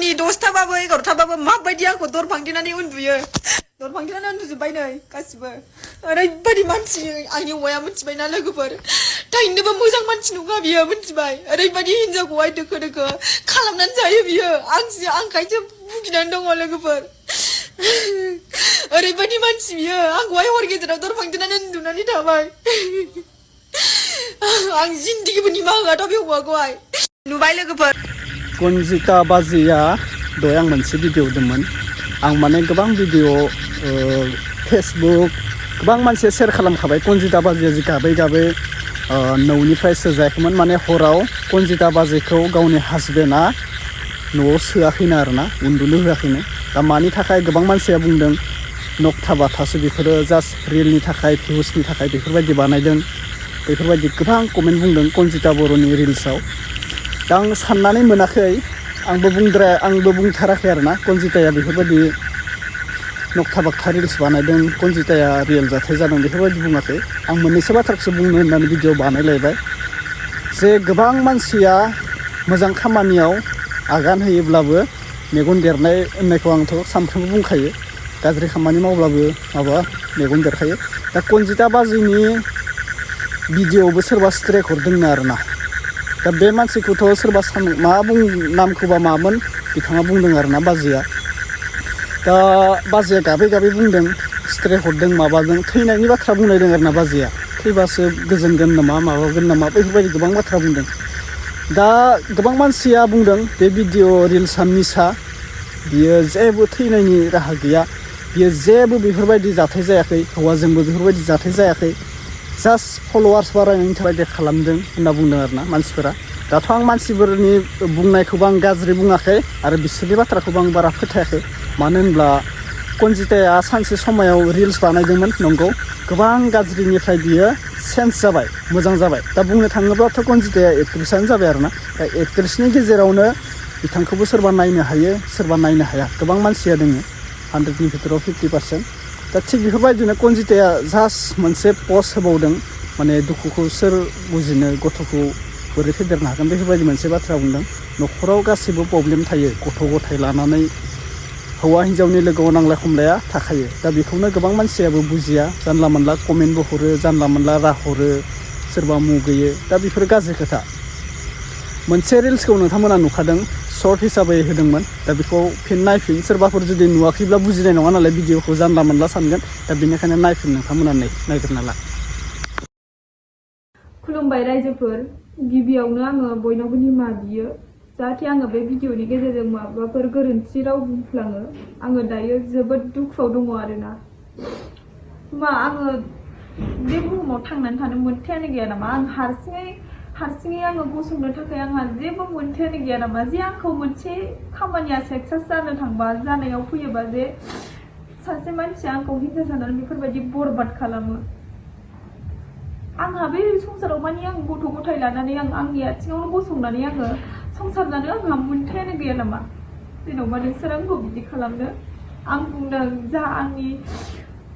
हरनि 10थाबाबो 11थाबाबो माबायदि आंखौ दरफांदिनानै उन्दुयो दरफांदिनानै उन्दुजोब्बाय नै गासिबो ओरैबायदि मानसि आंनि हौवाया मिथिबायना लोगोफोर थाइनोबो मोजां मानसि नङा बियो मिथिबाय ओरैबायदि हिनजावखौहाय दोखो दोखो खालामनानै जायो बियो आंखायसो भुगिनानै दङ लोगोफोर ओरैबायदि मानसि बियो आंखौहाय हर गेजेराव दरफांदिनानै उन्दुनानै थाबाय आं जिन्दगिबो निमाहा होआथ' बे हौवाखौहाय नुबाय लोगोफोर कनजिता बाजिया दहाय आं मोनसे भिडिअ होदोंमोन आं माने गोबां भिडिअ फेसबुक गोबां मानसिया शेयार खालामखाबाय कनजिता बाजिया जि गाबै गाबै न'निफ्राय सोजायाखैमोन माने हराव कनजिता बाजिखौ गावनि हासबेन्डआ न'आव सोआखैनो आरोना उन्दुनो होआखैनो दा मानि थाखाय गोबां मानसिया बुंदों नकथा बाथासो बेफोरो जास्ट रिलनि थाखाय भिउसनि थाखाय बेफोरबायदि बानायदों बेफोरबायदि गोबां कमेन्ट बुंदों कनजिता बर'नि रिल्सआव दा आं साननानै मोनाखै आंबो बुंथाराखै आरोना कनजिताया बेफोरबायदि नकथा बागथा रिल्स बानायदों कनजिताया रियेल जाथाय जादों बेफोरबायदि बुङाखै आं मोननैसो बाथ्राखौसो बुंनो होननानै भिडिअ बानायलायबाय जे गोबां मानसिया मोजां खामानियाव आगान होयोब्लाबो मेगन देरनाय होननायखौ आंथ' सानफ्रोमबो बुंखायो गाज्रि खामानि मावब्लाबो मेगन देरखायो दा कनजिता बाजिनि भिडिअआवबो सोरबा स्ट्राइक हरदोंनो आरोना दा बे मानसिखौथ' सोरबा नामखौबा मामोन बिथाङा बुंदों आरोना बाजिया दा बाजिया गाबै गाबै बुंदों स्ट्राइक हरदों माबादों थैनायनि बाथ्रा बुंलायदों आरोना बाजिया थैबासो गोजोनगोन नामा माबागोन नामा बेफोरबायदि गोबां बाथ्रा बुंदों दा गोबां मानसिया बुंदों बे भिडिअ रिल्सआ मिसा बियो जेबो थैनायनि राहा गैया बियो जेबो बेफोरबायदि जाथाय जायाखै हौवाजोंबो बेफोरबायदि जाथाय जायाखै जास्ट फलोवार्स बारायनायनि थाखाय खालामदों होनना बुंदों आरोना मानसिफोरा दाथ' आं मानसिफोरनि बुंनायखौबो आं गाज्रि बुङाखै आरो बिसोरनि बाथ्राखौबो आं बारा फोथायाखै मानो होनब्ला कनजिताया सानसे समायाव रिल्स बानायदोंमोन नंगौ गोबां गाज्रिनिफ्राय बियो चेन्ज जाबाय मोजां जाबाय दा बुंनो थाङोब्लाथ' कनजिताया एक्ट्रेसआनो जाबाय आरोना दा एक्ट्रेसनि गेजेरावनो बिथांखौबो सोरबा नायनो हायो सोरबा नायनो हाया गोबां मानसिया दोङो 100नि भितराव 50% दा थिग बेफोरबायदिनो कनजिताया जास्ट मोनसे पस्ट होबावदों माने दुखुखौ सोर बुजिनो गथ'खौ बोरै फेदेरनो हागोन बेफोरबायदि मोनसे बाथ्रा बुंदों न'खराव गासैबो प्रब्लेम थायो गथ' गथाय लानानै हौवा हिन्जावनि लोगोआव नांलाय खमलाया थाखायो दा बेखौनो गोबां मानसियाबो बुजिया जानला मोनला कमेन्टबो हरो जानला मोनला राहरो सोरबा मुगैयो दा बेफोर गाज्रि खोथा मोनसे रिल्सखौ नोंथांमोना नुखादों सर्ट हिसाबै होदोंमोन दा बेखौ फिन नायफिन सोरबाफोर जुदि नुवाखैब्ला बुजिनाय नङा नालाय भिडिअखौ जानला मोनला सानगोन दा बेनिखायनो नायफिन नोंथांमोना नायग्रोना ला खुलुमबाय रायजोफोर गिबियावनो आङो बयनावबो निमाहा बियो जाहाथे आङो बे भिडिअनि गेजेरजों माबाफोर गोरोन्थि राव बुंफ्लाङो आङो दायो जोबोद दुखुआव दङ आरोना आङो बे बुहुमाव थांनानै थानो मोन्थायानो गैया नामा आं हारसिङै आङो गसंनो थाखाय आंहा जेबो मोन्थायानो गैया नामा जे आंखौ मोनसे खामानिया साक्सेस जानो थांबा जानायाव फैयोबा जे सासे मानसिया आंखौ हिंसा साननानै बेफोरबायदि बरबाद खालामो आंहा बे संसाराव माने आं गथ' गथाय लानानै आंनि आथिङावनो गसंनानै आङो संसार जानो आंहा मोन्थायानो गैया नामा जेन'बा नोंसोर आंखौ बिदि खालामनो आं बुंदों जा आंनि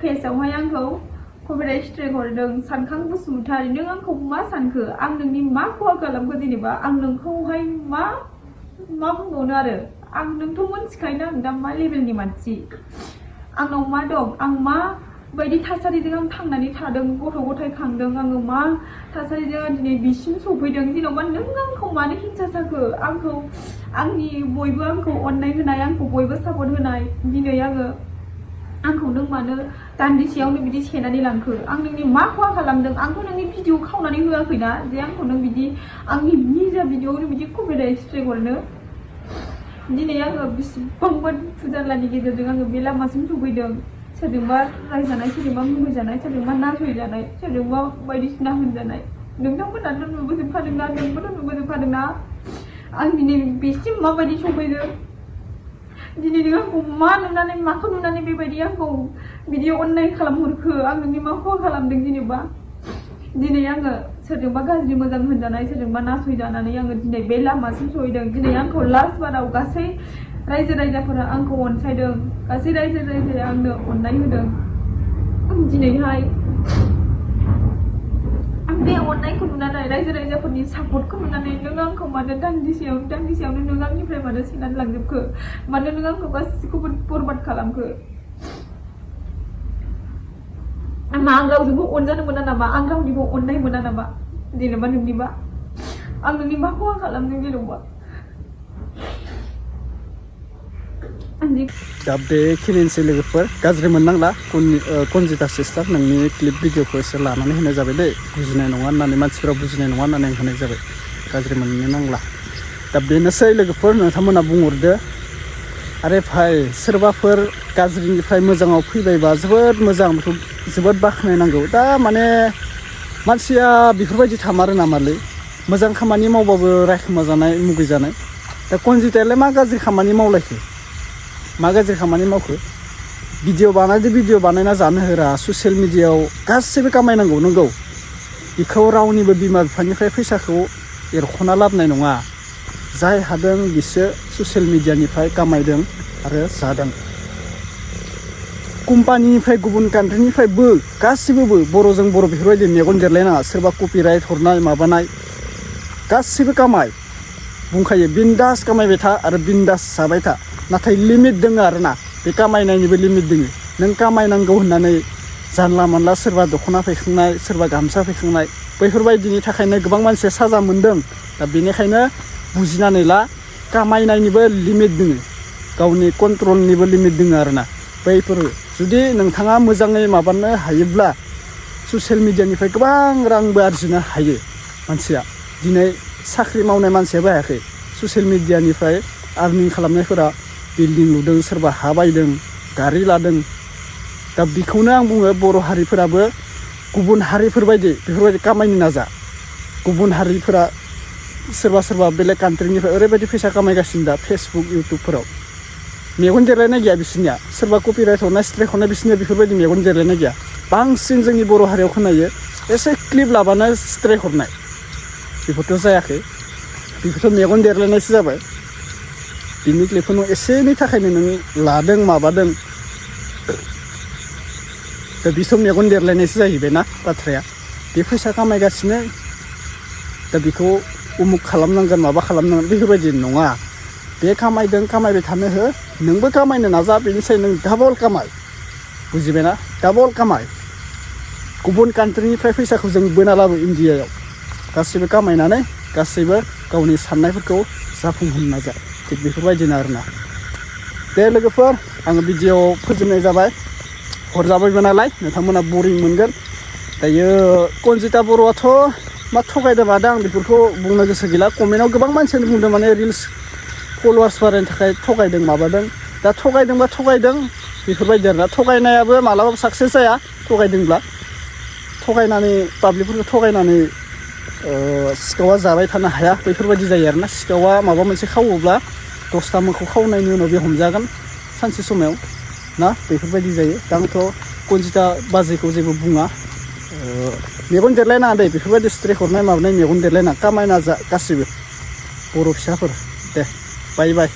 फेसआवहाय आंखौ कमेन्टआव स्ट्राइक हरदों सानखां बसुमतारी नों आंखौ मा सानखो आं नोंनि मा खहा खालामखो जेनेबा आं नोंखौहाय मा बुंबावनो आरो आं नोंथ' मोनथिखायोना आं दा मा लेभेलनि मानसि आंनाव मा दं आं मा बायदि थासारिजों आं थांनानै थादों गथ' गथाय खांदों आङो मा थासारिजों दिनै बिसिम सफैदों जेन'बा नों आंखौ मानो हिंसा जाखो आंखौ आंनि बयबो आंखौ अननाय होनाय आंखौ बयबो सापर्ट होनाय दिनै आंखौ नों मानो दान्दिसेयावनो बिदि सेनानै लांखो आं नोंनि मा खहा खालामदों आंथ' नोंनि भिडिअ खावनानै होआखैना जे आंखौ नों बिदि आंनि निजा भिडिअआवनो बिदि कमेन्टआव स्ट्राइक हरनो दिनै आङो बेसेबांबा दुखु जारलानि गेजेरजों आङो बे लामासिम सफैदों सोरजोंबा रायजानाय सोरजोंबा मुगैजानाय सोरजोंबा नासयजानाय सोरजोंबा बायदिसिना होनजानाय नोंथांमोनाथ' नुबोजोबखादोंना नोंबोथ' नुबोजोबखादोंना आं दिनै बेसिम माबायदि सफैदों दिनै नों आंखौ माखौ नुनानै बेबायदि आंखौ बिदि अननाय खालामहरखो आं नोंनि मा खहा खालामदों जेनेबा दिनै आङो सोरजोंबा गाज्रि मोजां होनजानाय सोरजोंबा नासयजानानै आङो दिनै बे लामासिम सहैदों दिनै आंखौ लास्ट बाराव गासै रायजो राजाफोरा आंखौ अनसायदों गासै रायजो राजाया आंनो अननाय होदों दिनैहाय आं बे अननायखौ नुनानै रायजो राजाफोरनि सापर्टखौ नुनानै नों आंखौ मानो दान्दिसेयावनो नों आंनिफ्राय मानो सेनानै लांजोबखो मानो नों आंखौ गासिखौबो बरबाद खालामखो मा आं रावजोंबो अनजानो मोना नामा आं रावनिबो अननाय मोना नामा जेनेबा नोंनिबा आं नोंनि मा खहा खालामदों जेनेबा दा बेखिनिसै लोगोफोर गाज्रि मोननांला कनजिता सिस्टार नोंनि क्लिप भिडिअखौ एसे लानानै होनाय जाबाय दे बुजिनाय नङा होननानै मानसिफोरा बुजिनाय नङा होननानै आं होनाय जाबाय गाज्रि मोननो नांला दा बेनोसै लोगोफोर नोंथांमोना बुंहरदो आरे भाई सोरबाफोर गाज्रिनिफ्राय मोजाङाव फैबायबा जोबोद मोजां बेखौ जोबोद बाख्नायनांगौ दा माने मानसिया बेफोरबायदि थामारो नामालै मोजां खामानि मावबाबो रायखोमा जानाय मुगैजानाय दा कनजितायालाय मा गाज्रि खामानि मावलायखो मा गाज्रि खामानि मावखो भिडिअ बानायना जानो होरा ससियेल मिडियायाव गासैबो खामायनांगौ नंगौ बेखौ रावनिबो बिमा बिफानिफ्राय फैसाखौ एरख'ना लाबोनाय नङा जाय हादों बिसो ससियेल मिडियानिफ्राय खामायदों आरो जादों कम्पानिनिफ्राय गुबुन कान्ट्रिनिफ्रायबो गासिबो बर'जों बर' बेफोरबायदि मेगन देरलायनाङा सोरबा कपिराइट हरनाय माबानाय गासिबो कामाय बुंखायो बिन्दास कामायबाय था आरो बिन्दास जाबाय था नाथाय लिमिट दोङो आरोना बे कामायनायनिबो लिमिट दोङो नों कामायनांगौ होननानै जानला मानला सोरबा दख'ना फैखांनाय सोरबा गामसा फैखांनाय बैफोरबायदिनि थाखायनो गोबां मानसिया साजा मोन्दों दा बेनिखायनो बुजिनानै ला कामायनायनिबो लिमिट दोङो गावनि कन्ट्रलनिबो लिमिट दोङो आरोना बैफोर जुदि नोंथाङा मोजाङै माबानो हायोब्ला ससियेल मिडियानिफ्राय गोबां रांबो आरजिनो हायो मानसिया दिनै साख्रि मावनाय मानसियाबो हायाखै ससियेल मिडियानिफ्राय आर्निं खालामनायफोरा बिल्डिं लुदों सोरबा हा बायदों गारि लादों दा बेखौनो आं बुङो बर' हारिफोराबो गुबुन हारिफोरबायदि बेफोरबायदि खामायनो नाजा गुबुन हारिफोरा सोरबा बेलेग कान्ट्रिनिफ्राय ओरैबायदि फैसा खामायगासिनो दा फेसबुक इउटुबफोराव मेगन देरलायनाय गैया बिसोरनिया सोरबा कपिराइट हरनाय स्ट्राइक हरनाय बिसोरनिया बेफोरबायदि मेगन देरलायनाय गैया बांसिन जोंनि बर' हारियाव खोनायो एसे क्लिप लाबानो स्ट्राइक हरनाय बेफोरथ' जायाखै बेफोरथ' मेगन देरलायनायसो जाबाय बिनि क्लिपखौ नों एसेनि थाखायनो नों लादों माबादों दा बिसोर मेगन देरलायनायसो जाहैबायना बाथ्राया बे फैसा खामायगासिनो दा बेखौ उमुक खालामनांगोन माबा खालामनांगोन बेफोरबायदि नङा बे खामायदों खामायबाय थानो हो नोंबो खामायनो नाजा बेनिफ्राय नों डाबल खामाय बुजिबायना डाबल खामाय गुबुन कान्ट्रिनिफ्राय फैसाखौ जों बोना लाबो इन्डियायाव गासैबो खामायनानै गासैबो गावनि साननायफोरखौ जाफुंहोनो नाजा थिग बेफोरबायदिनो आरोना दे लोगोफोर आङो भिडिअ फोजोबनाय जाबाय हर जाबायबो नालाय नोंथांमोना बरिं मोनगोन दायो कनजिता बर'आथ' मा थगायदों मादों आं बेफोरखौ बुंनो गोसो गैला कमेन्टआव गोबां मानसियानो बुंदों माने रिल्स फलोवार्स बारायनो थाखाय थगायदों माबादों दा थगायदोंबा थगायदों बेफोरबायदि आरोना थगायनायाबो मालाबाबो साक्सेस जाया थगायदोंब्ला थगायनानै पाब्लिकफोरखौ थगायनानै सिखावा जाबाय थानो हाया बेफोरबायदि जायो आरोना सिखावा माबा मोनसे खावोब्ला 10टा मोखौ खावनायनि उनाव बे हमजागोन सानसे समाव ना बेफोरबायदि जायो दा आंथ' कनजिता बाजैखौ जेबो बुङा मेगन देरलायनाङा दे बेफोरबायदि स्ट्राइक हरनाय माबानाय मेगन देरलायनाङा खामायना जा गासिबो बर' फिसाफोर दे बाय बाय